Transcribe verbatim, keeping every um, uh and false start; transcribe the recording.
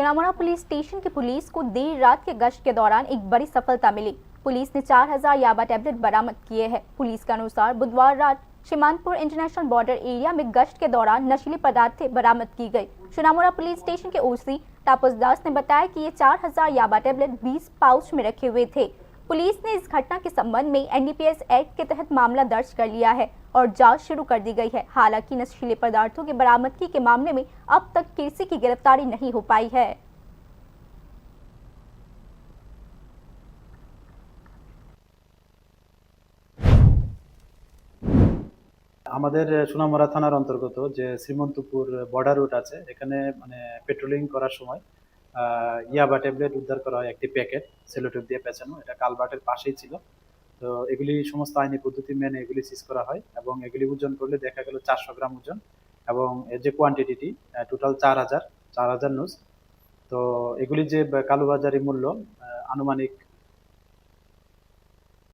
अमरा police station की पुलिस को देर रात के गश्त के दौरान एक बड़ी सफलता मिली। पुलिस ने चार हज़ार याबा टैबलेट बरामद किए हैं। पुलिस के अनुसार बुधवार रात शिमानपुर इंटरनेशनल बॉर्डर एरिया में गश्त के दौरान नशीली पदार्थें बरामद की गई। सोनामुड़ा पुलिस स्टेशन के ओसी तापस दास ने बताया कि ये चार हज़ार याबा टैबलेट बीस पाउच में रखे हुए थे। पुलिस ने इस घटना के संबंध में एनडीपीएस एक्ट के तहत मामला दर्ज कर लिया है और जांच शुरू कर दी गई है। हालांकि नशीले पदार्थों की बरामदगी के मामले में अब तक किसी की गिरफ्तारी नहीं हो पाई है। আমাদের সোনামুড়া থানার অন্তর্গত যে শ্রীমন্তপুর বর্ডার রোড আছে, এখানে মানে পেট্রোলিং করার সময় আহ, ইয়াবা ট্যাবলেট উদ্ধার করা হয় একটি প্যাকেট, সেলোটেপ দিয়ে পেঁচানো। এটা কালভার্টের পাশেই ছিল। তো এগুলি সমস্ত আইনি পদ্ধতি মেনে এগুলি সিজ করা হয় এবং এগুলি ওজন করলে দেখা গেল চারশো গ্রাম ওজন এবং এর যে কোয়ান্টিটিটি, টোটাল চার হাজার, চার হাজার নুজ। তো এগুলি যে বা-, কালোবাজারি মূল্য আহ, আনুমানিক